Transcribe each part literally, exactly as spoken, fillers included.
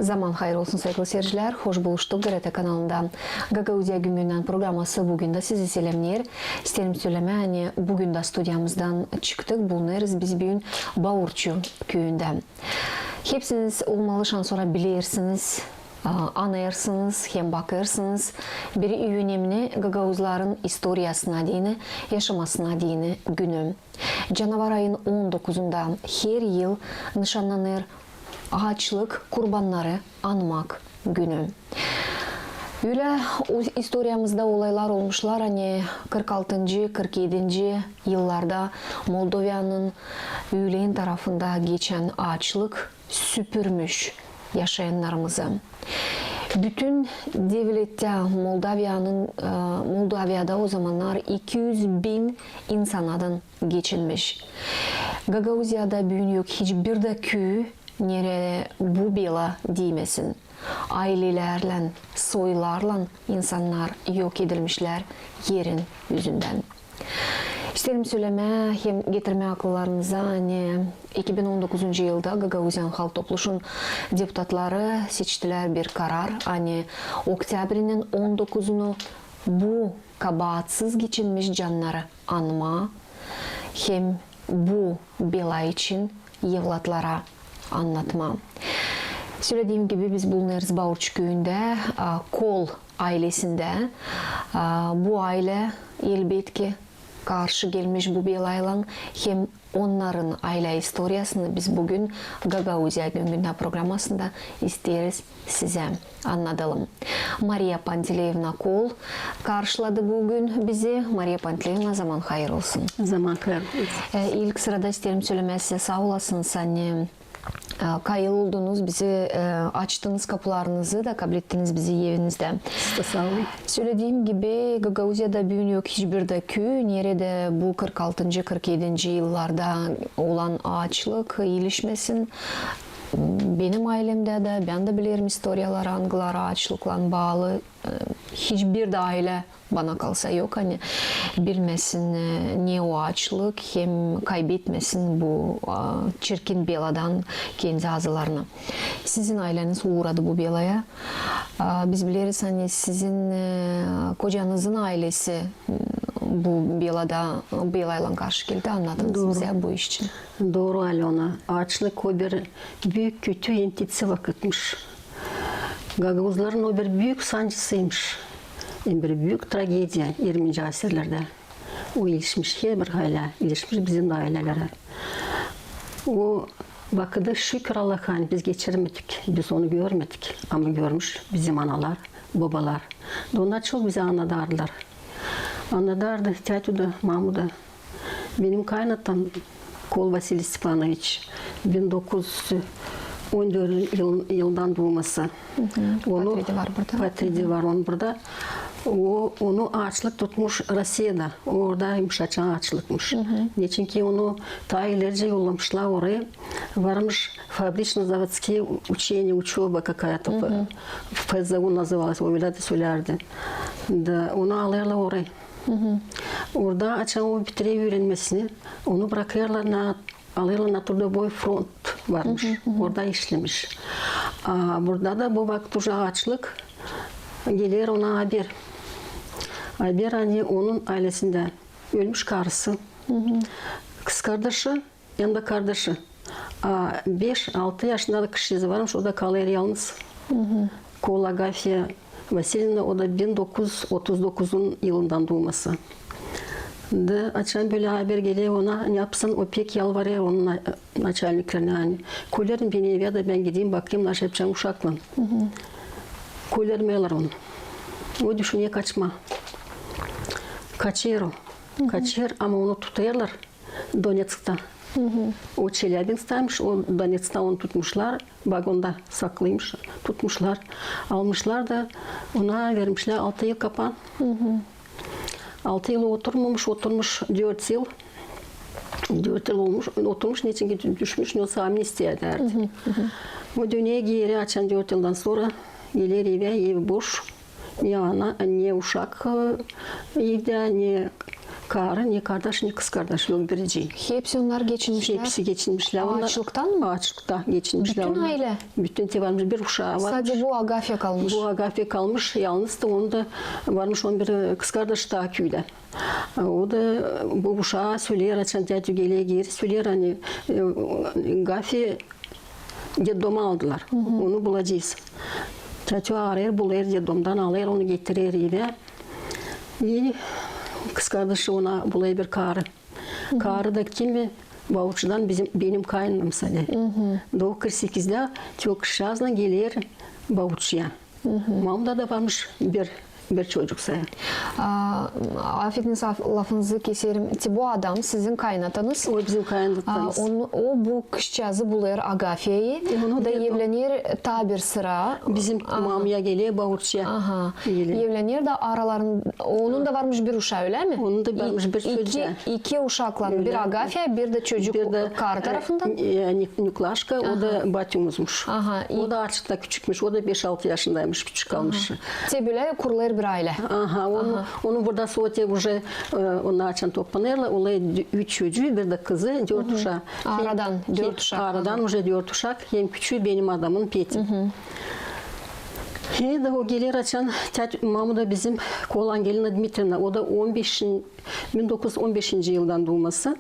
Zaman hayır olsun, saygılı seyircilär. Hoş buluştuk GRT kanalında. Gagauziya güngündän programası bugün dä sizi selämneer. İsteerim sölemää, ani bugün dä studiyamızdan çıktık, bulunêrız biz büün Baurçu küüyündä. Hepsiniz olmalı şansora bilersiniz, a, anêêrsınız hem bakêrsınız biri önemli gagauzların istoriyasına deyni, yaşamasına deyni günü. Canavar ayın on dokuzunda her yıl nışannanêr aaçlık kurbannarı anmak günü. Ölä istoriyamızda olaylar olmuşlar, ani kırk altıncı, kırk edinci yıllarda Moldoviyanın üülen tarafında geçän aaçlık süpürmüş yaşayannarımızı. Bütün devlettä Moldoviyanın, e, Moldoviyada o zamannar iki üz bin insanadan geçinmiş. Gagauziyada büün yok hiçbir dä küü, neredä bu bela diimesin. Aylelärlän, soylarlan insannar yok edilmişlär erin üzündän. İsteerim sölemää hem getirmää akıllarınıza, ani iki bin on dokuzuncu yılda Gagauziyanın Halk Topluşun deputatları seçtilär bir karar, ani oktyabrinin on dokuzunu bu kabaatsız geçinmiş cannarı anmaa hem bu bela için evlatlara annatmaa. Sölediim gibi, biz bulunêrız Baurçu küüyündä, a, Kol aylesindä. A, bu aylä, elbetki, karşı gelmiş bu belaylan hem onnarın aylä istoriyasını biz bugün Gagauziya güngündä programasında isteeriz sizä annadalım. Mariya Pantileyevna Kol karşıladı bugün bizi. Mariya Pantileyevna, zaman hayır olsun. Zaman hayır olsun. E, ilk sırada isteerim sölemää sizä saa olasınız, ani, e, kayıl oldunuz, bizi, e, açtınız kapularınızı da kablettiniz bizi evinizdä. Siz dä saa olun. Sölediim gibi, Gagauziyada büün yok hiçbir dä küü, neredä bu kırk altıncı, kırk edinci yıllarda olan aaçlık iilişmesin. Benim aylemdä dä, bän dä bilerim istoriyaları, angıları aaçlıklan baalı. E, hiçbir dä aylä, bana kalsa, yok, ani bilmesin, e, ne o aaçlık, hem kaybetmesin bu, a, çirkin beladan kendi azalarını. Sizin ayleniz uuradı bu belaya. A, biz bileriz, ani sizin, e, kocanızın aylesi, m, bu belada, belaylan karşı geldi, annadınız bizä bu iş için. Dooru, Alöna. Aaçlık o bir büük kötü, hem te tsi vakıtmış. Gagauzların o bir büük sancısıymış. Hem bir büük tragediya irminci asirlerdä. O iilişmiş, herbir aylä iilişmiş, bizim dä aylelerä. O vakıdı, şükür Allaha, ani biz geçirmedik, biz onu görmedik. Ama görmüş bizim analar, bobalar. Da onnar çok bizä annadardılar. Annadardı täätü dä, mamu da. Benim kaynatam, Kol Vasiliy Stepanoviç, bin dokuz üz on dördüncü yıl, yıldan duuması. Onu, portreti var burada. Portreti var onun burada. O, onu aaçlık tutmuş Rossiyada. Oradaymış açan aaçlıkmış. Neçinki onu taa ilericä yollamışlar oraya. Varmış фабрично-заводские учения, учёба какая-то, П-, ФЗУ называлась, o ölä dä sölärdi. Da onu alêrlar oraya. Orada açan o bitirä üürenmesini, onu brakêrlar na, alêrlar na трудовой фронт, varmış. Orada işlemiş. A burada da bu vakıt ужа aaçlık, geler ona haber. Haber, ani onun aylesindä ölmüş karısı, kızkardaşı hem dä kardaşı. A beş-altı yaşında da kızçıızı varmış, o da kalêr yalnız. Kol Agafiya Vasilievna, o da bin dokuz üz otuz dokuzuncu yılından duuması. Da açan bölä haber geler ona, ne yapsın, o pek yalvarêr onun na-, naçalniklerinä, ani: "Koyarın beni evä da bän gideyim, bakayım, naşey yapacam uşaklan." Koyarmêêrlar onu. O düşüner kaçmaa. Kaçêr o. Kaçêr, ama onu tutêrlar Donetskta. O Çelябинсктaymış, o Donetskta onu tutmuşlar, vagonda saklıymış, tutmuşlar. Almışlar da ona vermişlär altı yıl kapan. Altı yıl oturmamış, oturmuş dört yıl. Dört yıl olmuş, oturmuş, neçinki düşmüş, ne olsa amnistiya derdi. O döner geeri, açan dört yıldan sora geler evä, ev boş. Ne ana, ne uşak, e, evdä, ne Kaarı, ne kardaş, ne kızkardaş, yok biricii. Hepsi onnar geçinmişlär. Hepsi geçinmişlär. Onnar aaçlıktan mı? Aaçlıktan geçinmişlär onnar. Bütün aylä? Bütün, te varmış bir uşaa varmış. Sade bu Agafya kalmış. Bu Agafya kalmış, yalnız da, onu da varmış onun bir, e, kızkardaşı taa küüdä. O da, e, bu uşaa söleer, açan täätü geler, geer, söleer, ani, e, Agafya detdoma aldılar. Onu bulacez. Täätü arêêr, bulêr, detdomdan alêr, onu getirer evä. E, kızkardaşı ona bulêr bir kaarı. Kaarı da kim? Bauççudan bizim, benim kaynanam sade. Da o kırk sekizdä te o kızçaazlan geler Bauççuya. Mamuda da varmış bir, bir çocuk sade. A, afedin, lafınızı keserim. Te bu adam sizin kaynatanız. O bizim kaynatanız. A, on-, o bu kızçaazı bulêr Agafyayı. Da evlener taa bir sıra. Bizim mamuya geler, Bauççuya. Aha. Evlener da araların, onun da varmış bir uşaa, ölä mi? Onun da varmış bir çocuuk. İki uşaklan, bir Agafya, bir dä çocuk kaarı tarafından. E, Nik-, Niklaşka, o da batümüzmüş. Aha. O da aaçlıkta küçükmüş, o da beş-altı yaşındaymış, küçük kalmış. Te bölä kurulêr bir aylä. Aha, onu, onu burada sade uje, e, onnar açan toplanêrlar, olêr üç çocuu, bir dä kızı, dört uşaa. Aradan dört uşak. Aradan uje dört uşak, hem küçüü benim adamın Peti. Hem dä o geler açan, tät-, mamuda bizim Kolan Gelina Dmitriyevna, o da on beşin-, bin dokuz üz on beşinci yıldan duuması.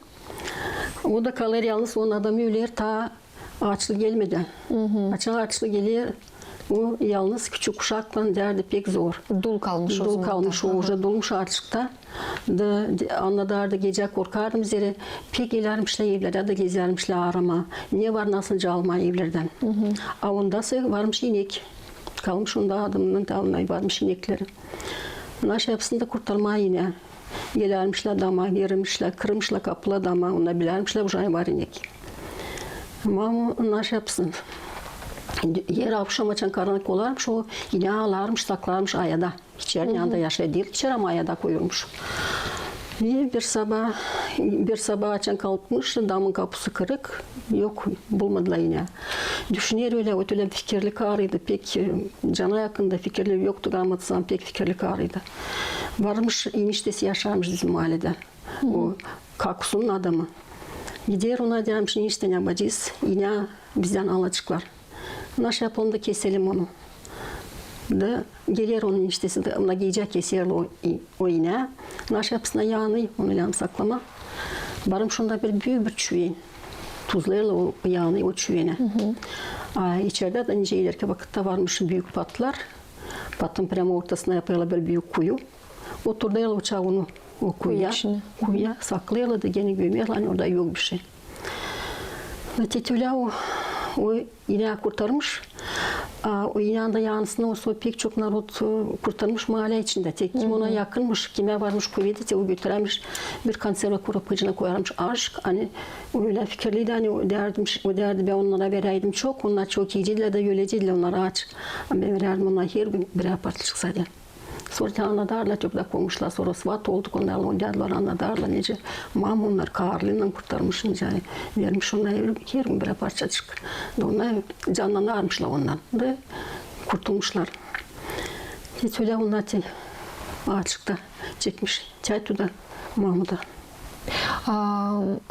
O da kalêr yalnız, onun adamı öler, taa aaçlık gelmedi. Açan aaçlık geler, o yalnız küçük uşaklan, deerdi, pek zor. Dul kalmış o zaman. Dul kalmış o, uje dulmuş aaçlıkta. Da, de, annadardı, gecä korkardım zerä, pek gelärmişlär evlerä da gezärmişlär aaramaa. Ne var nasılca almaa evlerdän. A onda sä varmış inek. Kalmış onda adamın, taa onnar varmış inekleri. Naşa yapısın da kurtarmaa inää. Gelärmişlär damaa, girmişlär, kırmışlar kapıları damaa, onnar bilärmişlär, uje var inek. Mamu naşa yapısın. Er akşam açan karanlık olarmış, o inää alarmış, saklarmış ayada. İçeri, yanında yaşêêr diil, içeri ama ayada koyurmuş. E, bir sabaa, bir sabaa açan kalkmış, damın kapusu kırık, yok, bulmadılar inää. Düşüner ölä, o ölä fikirli karıydı, pek, e, cana yakındı, fikirleri yoktu, kalmadı zaman pek fikirli karıydı. Varmış, eniştesi yaşarmış bizim mahalledä. O kakusunun adamı. Gider ona, deermiş, eniştä, ne yapacez? İnää bizdän alaceklar. Naşa yapalım da keselim onu. Da geler onun eniştesi da, ona gecä keserlär o, o inää. Naşa yapısına yaanı, onu lääzım saklamaa. Varmış onda bir büük bir çüven. Tuzlêêrlar o yaanı o çüvenä. A içerdä dä nicä ilerki vakıtta varmış büük patlar. Patın premo ortasına yapêrlar bir büük kuyu. Oturdêrlar o çaunu o kuyuya, kuyuya saklêêrlar da genä gömerlär, ani orada yok bişey. Ve tet ölä o, o inää kurtarmış. A o inädä yaanısını o soy pek çok narod, e, kurtarmış maalä içindä. Tek kim ona yakınmış, kimä varmış kuvedi, te o götürärmiş, bir konserva korobkacıına koyarmış aşk. Ani o ölä fikirliydi, ani o deerdi, o deerdi, bän onnara veräydim çok, onnar çok iyiciydilär da öleceydilär onnar aaç. Ama bän verärdim onnara her gün birär parçacık sade. Sora te annadardılar, çok da konuşlar, sora svat olduk, onnar oynardılar, annadardılar nicä mamu onnar kaarınnan kurtarmış, nicä vermiş onnara her gün birär parçacık. Da onnar cannanarmışlar ondan. Da kurtulmuşlar. Hiç ölä onnar te aaçlıkta çekmiş. Tät-ü da, mamu da. A,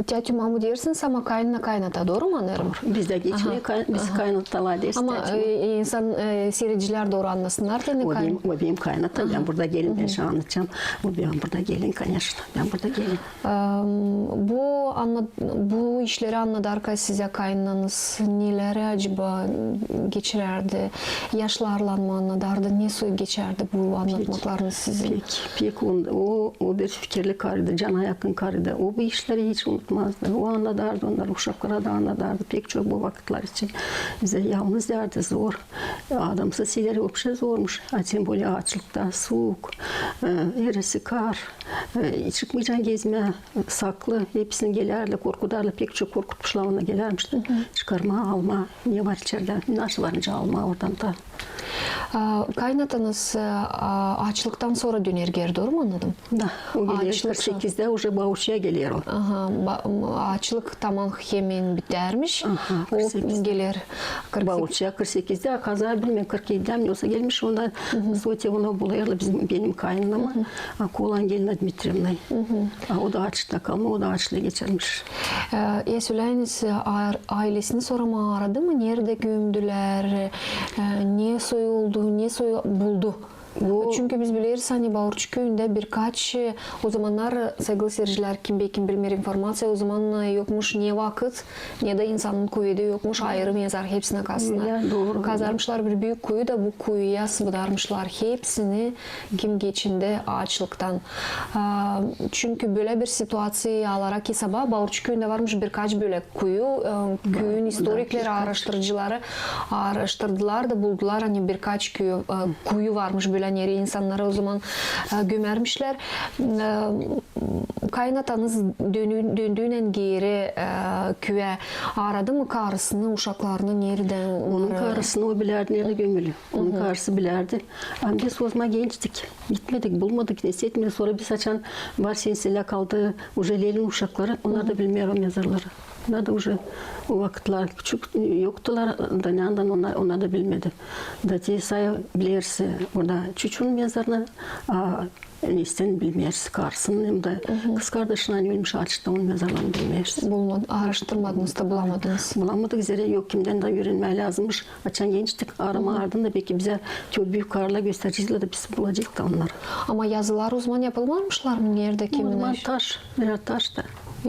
tät-ü, mamu deersiniz, ama kaynana, kaynata, dooru mu annêêrım? Dooru. Bizdä geçinä, bizi kaynatalar deeriz. Ama, e, insan, e, siiredicilär dooru annasınnar deyni. O benim, o benim kaynata, bän burada gelin, bän şindi annadacam. O benim burada gelin, koneşno, bän burada gelin. Am, bu anna-, bu işleri annadarka sizä kaynananız neleri acaba geçirärdi? Yaşlarlan mı annadardı? Ne soy geçärdi bu annatmaklarınız sizin? Pek, pek on-, o, o bir fikirli karıydı, cana yakın karıydı. O bu işleri hiç unutmazdı. O annadardı onnarı, uşaklara da annadardı. Pek çok bu vakıtlar için bizä yalnız deerdi, zor. Adamsız şeyleri вообще zormuş. A tem bolä aaçlıkta, suuk, e, erisi kar. E, çıkmayacan gezmää, saklı, hepsini gelärlär, korkudarlar, pek çok korkutmuşlar, onnar gelärmişlär. Çıkarmaa, almaa, ne var içerdä, nasıl var nicä almaa oradan da. Aa, kaynatanız, aa, aaçlıktan sora döner geeri, dooru mu annadım? Da, o geler kırk sekizdä, uje Bauççuya geler o. Aha, ba-, m-, aaçlık tamam hemen bitärmiş. Aha, o geler kırk sekiz. Bauççuya kırk sekizdä, a kazaya bilmeerim, kırk edidä mi, yoksa gelmiş, onda soy te ona bulêrlar bizim, benim kaynanamı. A, Kolan Gelina Dmitrievna. A, o da aaçlıkta kalma, o da aaçlıı geçirmiş. E, e, söleyiniz, e, ailesini soramaa aradı mı? Neredä gömdülär? E, ne soy oldu, ne soy buldu? Çünkü biz bileriz, ani Bauççu küüyündä birkaç, e, o zamannar, saygılı siirciler, kim, bekim bilmeer informaţiya, o zaman, e, yokmuş ne vakıt, ne dä insanın kuvedi yokmuş ayırı mezar hepsinä kazsınnar. Kazarmışlar bir büük kuyu da bu kuyuya sıbıdarmışlar hepsini, kim geçindi aaçlıktan. A, çünkü bölä bir situaţiya alarak esaba, Bauççu küüyündä varmış birkaç bölä kuyu, e, küüyün istorikleri, aaraştırıcıları aaraştırdılar da buldular, ani birkaç kuyu, e, kuyu varmış bölä, nereyi insannarı o zaman, e, gömärmişlär. E, kaynatanız dönü-, döndüynän geeri, e, küüyä, aradı mı karısını, uşaklarını, neredä? Onun karısını o bilärdi, neredä gömülü. Onun karısı bilärdi. Ama biz o zaman gençtik. Gitmedik, bulmadık, nesetmedik. Sora biz açan var, senselär kaldı, uje Lenin uşakları, onnar da bilmeer o mezarları. Onnar da uje o vakıtlar küçük, yoktular, da neredän onnar, onnar da bilmedi. Da te say bilersin orada çüçün mezarını, a, nesten bilmeersin, karısının hem dä kızkardaşının ölmüş aaçlıkta, onun mezarlarını bilmeersin. Bulmadı, aaraştırmadınız da bulamadınız. Bulamadık, zerä yok kimdän dä üürenmää lääzımmış. Açan gençtik, aramaa ardın da beki bizä te büük karılar gösterecekti da biz bulacektık da onnarı. Ama yazılar o zaman yapılmarmışlar mı? Neredä, kimin? O zaman taş, birär taş da.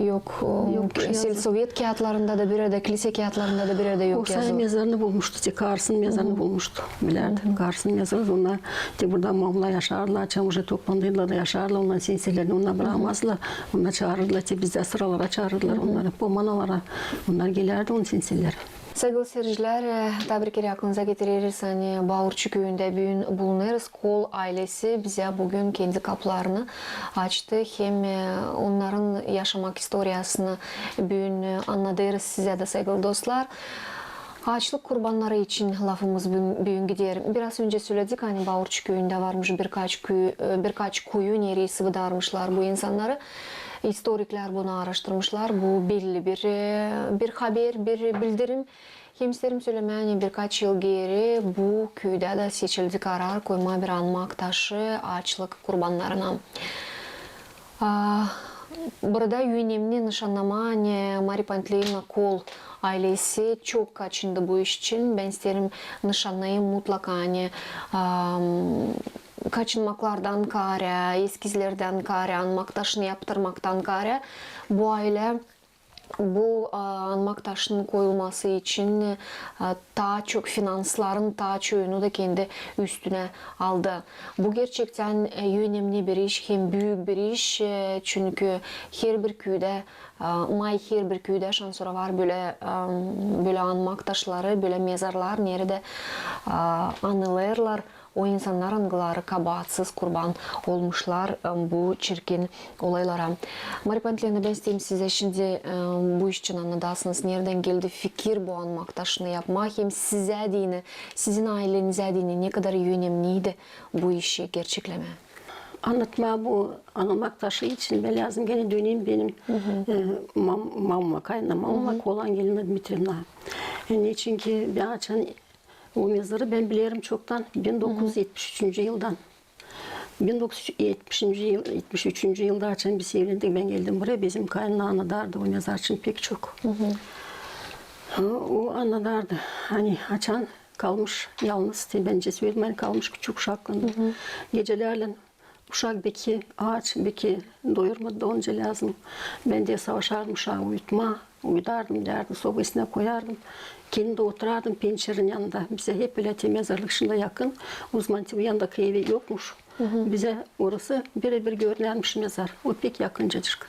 Yok, o, yok, sельсовет kiyatlarında da birerdä, kilise kiyatlarında da birerdä yok yazı. O say mezarını bulmuştu, te karısının mezarını bulmuştu. Bilärdi, karısının mezarı, onnar te burada mamula yaşardılar, açan uje toplandılar da yaşardılar, onnar senseleri onnar brakmazdılar, onnar çaarırdılar, te bizdä sıralara çaarırdılar onnarı, pomanalara, onnar gelärdi, onun senseleri. Saygılı siircilär, e, taa bir kerä aklınıza getireriz, ani Bauççu küüyündä büün bulunêrız. Kol aylesi bizä büün kendi kapılarını açtı, hem, e, onnarın yaşamak istoriyasını büün, e, annadêrız sizä dä, saygılı dostlar. Aaçlık kurbannarı için lafımız büün, büün gider. Biraz öncä söledik, ani Bauççu küüyündä varmış birkaç kuyu, e, birkaç kuyu, nereyi sıbıdarmışlar bu insannarı. İstoriklär bunu aaraştırmışlar. Bu belli bir, e, bir haber, bir bildirim. Hem isteerim sölemää, ani birkaç yıl geeri bu küüdä dä seçildi karar koymaa bir anmak taşı aaçlık kurbannarına. A, burada önemni nışannamaa, ani Mariya Pantileyevna Kol aylesi çok kaçındı bu iş için. Bän isteerim nışannayım mutlaka, ani, am, kaçınmaklardan kaarä, eskizlerdän kaarä, anmak taşını yaptırmaktan kaarä bu aylä bu, a, anmak taşının koyulması için, a, taa çok finansların taa çoyunu da kendi üstünä aldı. Bu gerçektän, e, önemni bir iş, hem büük bir iş, e, çünkü herbir küüdä, a, may herbir küüdä şansora var bölä, a, bölä anmak taşları, bölä mezarlar, neredä, a, anılêrlar o insannar, angıları kabaatsız kurban olmuşlar, e, bu çirkin olaylara. Mariya Pantileyevna, bän isteerim sizä şindi, e, bu iş için annadasınız, neredän geldi fikir bu anmak taşını yapmaa, hem sizä deyni, sizin aylenizä deyni ne kadar önemniydi bu işi gerçeklemää? Annatmaa bu anmak taşı için bän lääzım genä döneyim benim, e, mam-, mamama, kaynanamama, Kolan Gelina Dmitrievna. E, neçin ki bän açan o mezarı bän bilerim çoktan, bin dokuz üz etmiş üçüncü yıldan. Bin dokuz üz etmiş üçüncü yıl, etmiş üçüncü yılda açan biz evlendik, bän geldim buraya, bizim kaynanam annadardı o mezar için pek çok. Ha, o annadardı, ani açan kalmış yalnız, te bän nicä söledim, ani kalmış küçük uşak hakkında. Gecelärlän uşak beki aaç, beki doyurmadı da onca lääzım. Bän dä savaşardım uşağı uyutmaa, uyudardım, deerdim, soba üstünä koyardım. Kendim dä oturardım pençerenin yanında. Bizä hep ölä te mezarlık şindi yakın. O zaman te bu yandakı evi yokmuş. Bizä orası birebir görünärmiş mezar. O pek yakıncacık.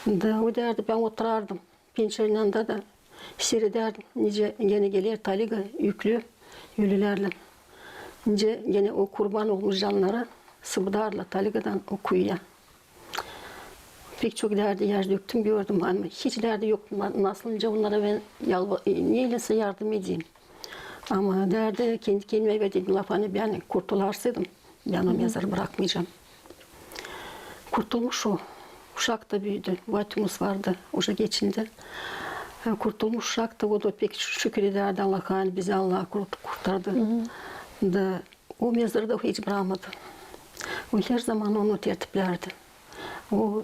Da o deerdi, bän oturardım pençerenin yanında da siiredärdim, nicä genä geler taliga üklü ölülerlän. Nicä genä o kurban olmuş cannarı sıbıdarlar taligadan o kuyuya. Pek çok deerdi, yaş döktüm, gördüm, ama hiç deerdi yok, na-, nasıl nicä onnara bän yalva-, e, neylesä yardım edeyim. Ama därdi, kendi kendimä verdim lafı, ani bän kurtularsaydım, bän o mezarı brakmayacam. Kurtulmuş o. Uşak ta büüdü. Vatumuz vardı. Uje geçindi. E, kurtulmuş uşak ta, o da pek şükür edärdi Allaha, ani bizi Allah kurt-, kurtardı. Da o mezarı da hiç brakmadı. O her zaman onu tertiplärdi. O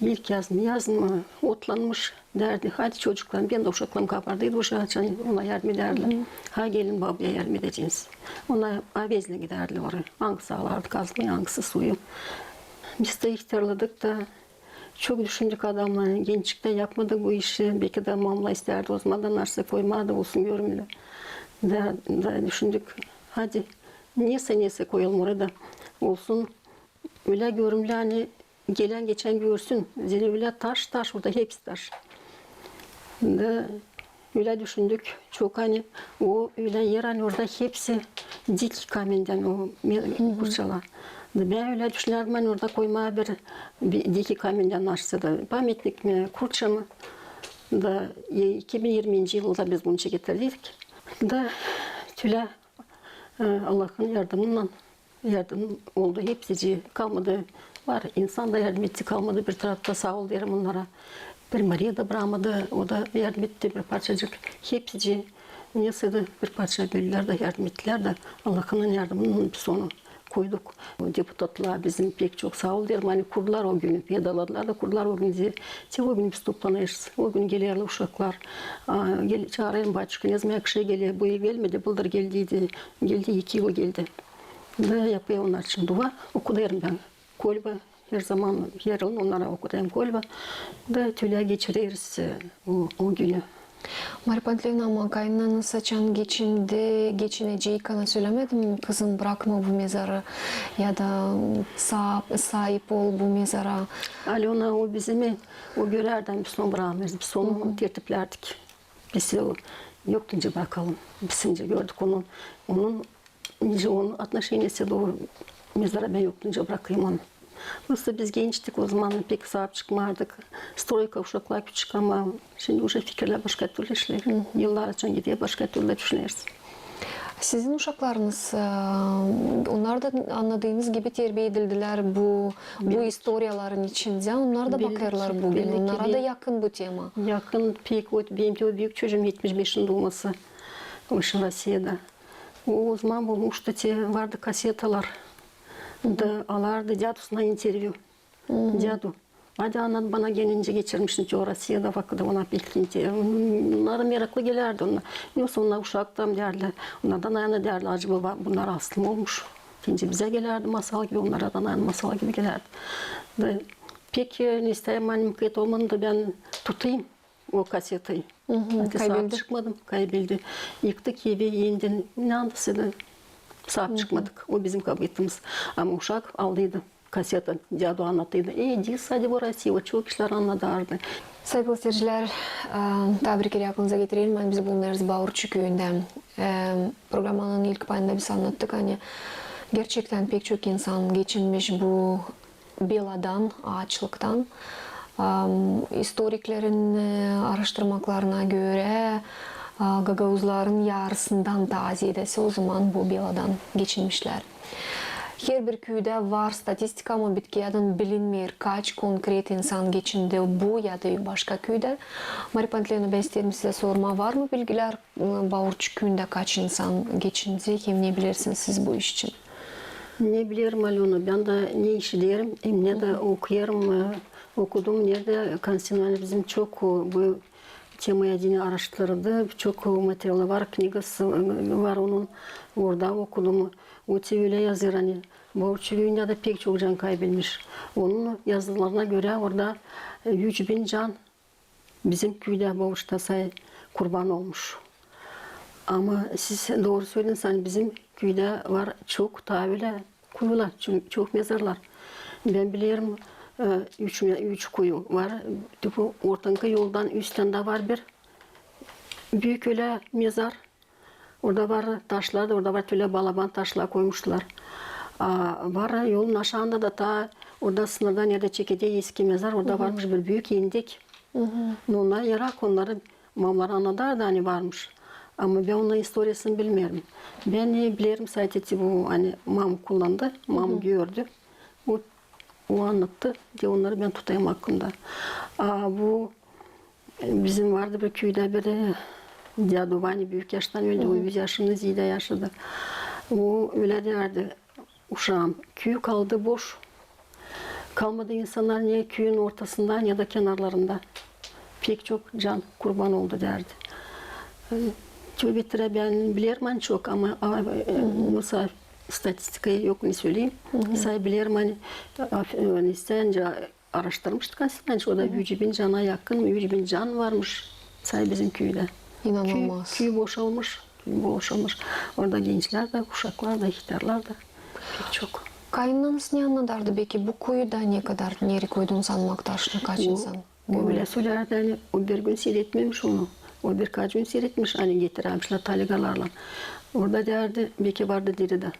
ilk yazın, yazın mı, otlanmış, därdi: "Hadi, çocuklarım", bän dä uşaklarım kabardıydı uje, açan ona yardım edärdilär. "Ha, gelin, babaya yardım edeceniz." Ona avezlän gidärdilär oraya. Angısı alardı kazılayı, angısı suyu. Biz dä ihtärladık da, çok düşündük adamnan, gençliktä yapmadık bu işi. Beki dä mamamlar istärdi, ozaman da naşe koymaa da olsun görümlü. Da, da düşündük, hadi, nesä, nesä koyalım oraya da olsun ölä görümlü, ani gelän geçän görsün. Zerä ölä taş, taş, orada hepsi taş. Da ölä düşündük çok, ani o ölä er, ani orada hepsi diki kamendän o me-, kurçalar. Da bän ölä düşünärdim, ani orada koymaa bir, bir diki kamendän naşe da pamätnik mi, kurça mı. Da, e, iki bin irminci yılda biz bunu çekettirdiydik. Da tölä, e, Allahın yardımınnan yardım oldu hepsicii. Kalmadı, var insan da yardım etti, kalmadı bir tarafta, saa ol deerim onnara. Bir Mariya da brakmadı, o da yardım etti bir parçacık. Hepsicii, nesä da bir parça bölülär da yardım ettilär da, Allahın yardımınnan biz onu koyduk. Deputatlar bizim pek çok saa ol deerim, ani kurdular o günü, pedaladılar da kurdular o günü. Te o günü biz toplanêrız. O günü gelerlär uşaklar. A, gel-, çaarêrım: "Batuşka, ne zaman Akşe geler? Bu yıl gelmedi, bıldır geldiydi. Geldi, iki yıl geldi." Da yapêr onnar için dua, okudêrım bän kolbä. Her zaman, her yıl onnara okudêrım kolbä. Da tölä geçireriz, e, o, o günü. Mariya Pantileyevna, ama kayınananız açan geçindi, geçinecek, ana sölämedi mi: "Kızım, brakma bu mezarı" ya da "Saa-, saip ol bu mezara"? Alöna, o bizim, o görärdi, ani biz onu brakmêêrız, biz onu tertiplärdik. Biz o yoktu nicä brakalım. Biz nicä gördük onun, onun, nicä onun отношенияsı da o mezara, bän yoktu nicä brakayım onu. Prosto biz gençtik ozaman, pek saap çıkmardık. Stroyka, uşaklar küçük, ama şindi uje fikirlär başka türlü işleer. Yıllar açan gider, başka türlü düşüneriz. Sizin uşaklarınız, e, onnar da, annadığımız gibi, terbiye edildilär bu, bu istoriyaların içindä. Onnar da bakêrlar bugün. Onnara da yakın bu tema. Yakın pek. O, benim te o büük çocuum etmiş beşin duuması. O şindi Rossiyada. O, ozaman bulmuştu te, vardı kasetalar. Da alardı dädusundan intervyu. Dädu: "Hadi, annat bana, gelinci geçirmişsin o Rossiyada vakıdı, ona pek inte-, onnara meraklı gelärdi onnar. Yoksa onnar uşak da, deyärlär, onnardan ayana deyärlär, acaba bunnar astı mı olmuş?" Deyni bizä gelärdi masal gibi, onnara da ayana masal gibi gelärdi. Da pek, e, ne isteerim, ani mukayyet olmadım da bän tutayım o kasetayı. Saap çıkmadım, kaybeldi. Yıktık evi, endän, ne andasıydı, saap çıkmadık. O bizim kabaatımız. Ama uşak aldıydı kaseta, dädu annadıydı. E, diz, hadi bu Rossiya, o çok işlär annadardı. Saygılı seyircilär, e, taa bir kerä aklınıza getirelim, ani biz bulunêrız Bauruççu küüyündä. E, programanın ilk payında biz annattık, ani gerçektän pek çok insan geçinmiş bu beladan, aaçlıktan. Am, istoriklerin, e, aaraştırmaklarına görä, a, gagauzların yarısından taa ziyedesi ozaman bu beladan geçinmişlär. Herbir küüdä var statistika, ama bitkiyädän bilinmeer, kaç konkret insan geçindi bu ya da başka küüdä. Mariya Pantileyevna, bän isteerim sizä sormaa, var mı bilgilär, e, Bauruççu küüyündä kaç insan geçindi, hem ne bilersiniz siz bu iş için? Ne bilerim, Alöna, bän dä ne işiderim, hem ne dä okuyêrım, e, okudum, neredä Konstantin bizim çok, e, bu temayı deyni aaraştırdı, çok, e, materialı var, knigası, e, var onun, orada okudum. O te ölä yazêr, ani Bauruççu küüyündä dä pek çok can kaybelmiş. Onun yazılarına görä, orada, e, üç bin can bizim küüdä, Bauruçta say, kurban olmuş. Ama siz dooru sölediniz, ani bizim küüdä var çok taa ölä kuyular, ço-, çok mezarlar. Bän bilerim, e, üç me-, üç kuyu var. Bu ortankı yoldan üstündä var bir büük ölä mezar. Orada var taşlar da, orada var tölä balaban taşlar koymuşlar. A, var yolun aşaanda da, taa orada sınırda, neredä çekeder eski mezar, orada varmış bir büük endek. No, onnar erak, onnarı mamamlar annadardı, ani varmış. Ama bän onun istoriyasını bilmeerim. Bän ne bilerim, sade bu, ani mamu kullandı, mamu gördü. O, o annattı, da onnarı bän tutêrım aklımda. A bu, e, bizim vardı bir küüdä bir, e, dädu Vanya, büük yaştan öldü, o üz yaşını ziyedä yaşadı. O ölä deyärdi: "Uşaam, küü kaldı boş. Kalmadı insannar ne küüyün ortasında, ne da kenarlarında. Pek çok can kurban oldu," deyärdi. E, tövbe, tövbe, bän bilerim ani çok, ama, a, e, mısal, statistikayı yok ne söleyim. Sade bilerim ani, a, e, ani sän dä araştırmıştık aslında, o da üç bin cana yakın, üç bin can varmış sade bizim küüdä. İnanılmaz. Küü, küü boşalmış, küü boşalmış. Orada gençlär dä, uşaklar da, ihtärlar da. Pek çok. Kaynananız ne annadardı peki bu kuyuda, ne kadar, nereyi koydunuz anmak taşını, kaç insan? O ölä sölärdi, ani o bir gün siiretmemiş onu. O birkaç gün siiretmiş, ani getirärmişlär taligalarlan. Orada deyärdi, beki vardı diri dä.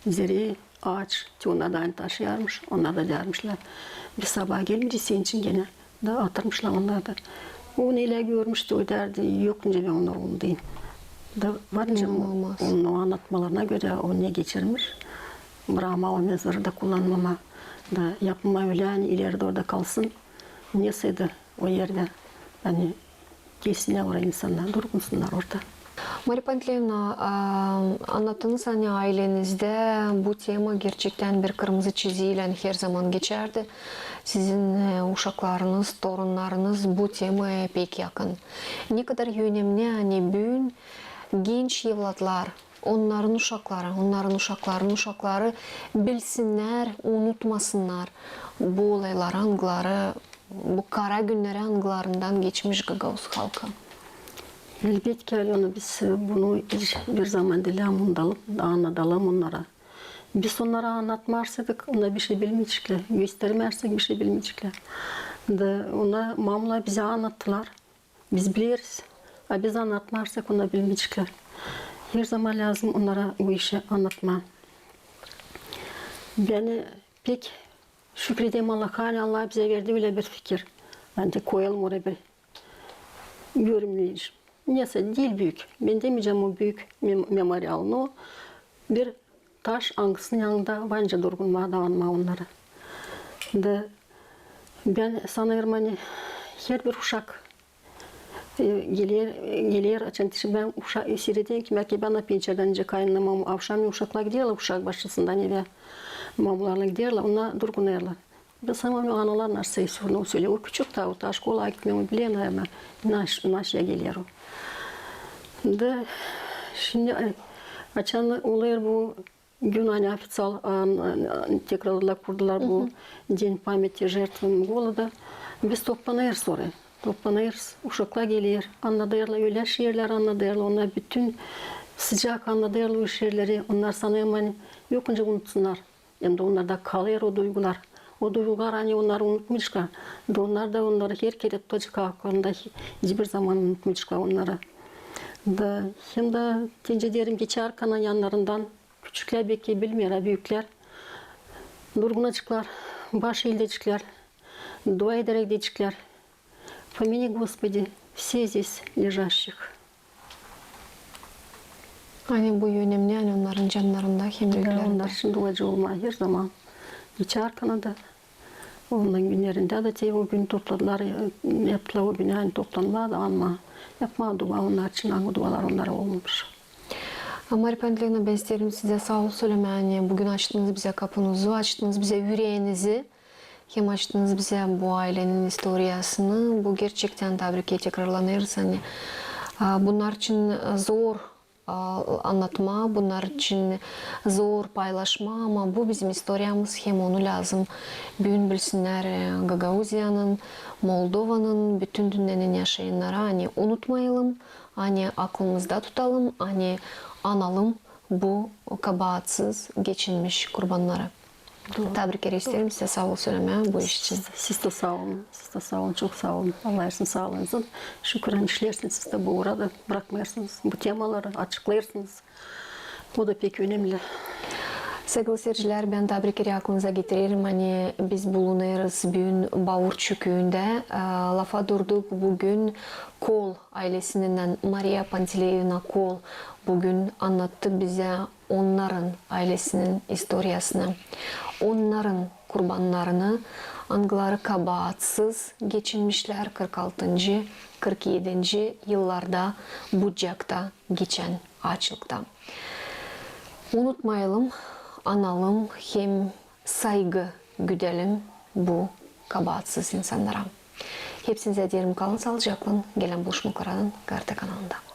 Zerä, aaç, te onnar da ani taşıyarmış, onnar da deyärmişlär: "Biz sabaa gelmeyecez senin için genä." Da atırmışlar onnarı da. O neylär görmüş, o deyärdi: "Yok," deyni, "bän onnarı unudayım." Da var nicä, onun o annatmalarına görä, o ne geçirmiş. Brakmamaa mezarı da kullanmamaa. Da yapmamaa ölä, ani ileri dä orada kalsın. Nesä da o erdä, ani gelsinnär oraya insannar, durgunsunnar orada. Mariya Pantileyevna, a, annattınız, ani aylenizdä bu tema gerçektän bir kırmızı çizgiylän her zaman geçärdi. Sizin, e, uşaklarınız, torunnarınız bu temaya pek yakın. Ne kadar önemni, ani büün genç evlatlar, onnarın uşakları, onnarın uşakların uşakları bilsinnär, unutmasınnar bu olayları, angıları, bu kara günneri, angılarından geçmiş gagauz halkı. Elbetki, Alöna, biz bunu hiç bir zaman diil unudalım, annadalım onnara. Biz onnara annatmarsaydık, onnar bişey bilmeyeciklär, göstermärsek, bişey bilmeyeciklär. Da onnar, mamular bizä annattılar. Biz bileriz. A biz annatmarsak, onnar bilmeyeciklär. Her zaman lääzım onnara bu işi annatmaa. Bän pek şükür ederim Allaha, ani Allah bizä verdi ölä bir fikir. Ani koyalım oraya bir görümleyici. Nesä, diil büük. Bän demeyecäm o büük mem-, memorial, no bir taş, angısının yanında var nicä durgunmaa, dayanmaa onnara. Da bän sanêrım, ani herbir uşak, e, geler, geler, açan dişi bän uşa-, e, siirederim ki, bän pençerdän nicä kaynanamam, avşam uşaklar giderlär uşak başçasından evä, mamularlan giderlär, onnar durgunêrlar. Bän sanêrım, analar nasıl sölä, o küçük taa, o taa şkolaya gitmeer, o bilä, naerno, naş-, naşa geler o. Da şindi, e, açan olêr bu gün, ani ofiţial, a, tekrarladılar, kurdular bu День памяти жертвам голода. Biz toplanêrız oraya. Toplanêrız, uşaklar geler, annadêrlar, ölä şiirlär annadêrlar, onnar bütün sıcak annadêrlar o şiirleri, onnar sanêrım, ani yok nicä unutsunnar. Hem dä onnarda kalêr o duygular. O duygular, ani onnarı unutmayaceklar. Da onnar da onnarı her kerä tutaceklar akıllarında, hiç bir zaman unutmayaceklar onnarı. Da hem dä, deyni deerim, geçärkän yannarından, küçüklär beki bilmeerlär, büüklär durgunaceklar, baş eeldeceklär, dua ederäk deyeceklär: Помяни, Господи, всех здесь лежащих. Ani bu önemni, ani onnarın cannarında hem dä üüklärindä. Onnar için duacı olmaa her zaman. Geçärkän dä, onnar günnerindä dä te o gün topladılar, e, yaptılar o gün, ani toplanmaa da, anmaa, yapmaa dua onnar için, angı dualar onnara olmamış. Mariya Pantileyevna, bän isteerim sizä saa ol sölemää, ani büün açtınız bizä kapunuzı, açtınız bizä üreenizi. Hem açtınız bizä bu aylenin istoriyasını. Bu gerçektän, tabii ki, tekrarlanêrız, ani, a, bunnar için zor, a, annatmaa, bunnar için zor paylaşmaa, ama bu bizim istoriyamız, hem onu lääzım büün bilsinnär, e, Gagauziyanın, Moldovanın, bütün dünnenin yaşayannarı, ani unutmayalım, ani aklımızda tutalım, ani analım bu kabaatsız geçinmiş kurbannarı. Taa bir kerä isteerim sizä saa ol sölemää bu iş için. Siz, siz dä saa olun. Siz dä saa olun. Çok saa olun. Allah versin saalıınızı. Şükür, ani işleersiniz siz dä bu uurda. Brakmêêrsınız bu temaları, açıklêêrsınız. O da pek önemli. Saygılı seyircilär, bän taa bir kerä aklınıza getirerim, ani biz bulunêrız büün Baurçu küüyündä. E, lafa durduk büün Kol aylesininnän. Mariya Pantileyevna Kol büün annattı bizä onnarın aylesinin istoriyasını, onnarın kurbannarını, angıları kabaatsız geçinmişlär kırk altıncı, kırk edinci yıllarda Bucakta geçän aaçlıkta. Unutmayalım, analım hem saygı güdelim bu kabaatsız insannara. Hepsinizä deerim, kalın saalıcaklan, gelän buluşmaklardan GRT kanalında.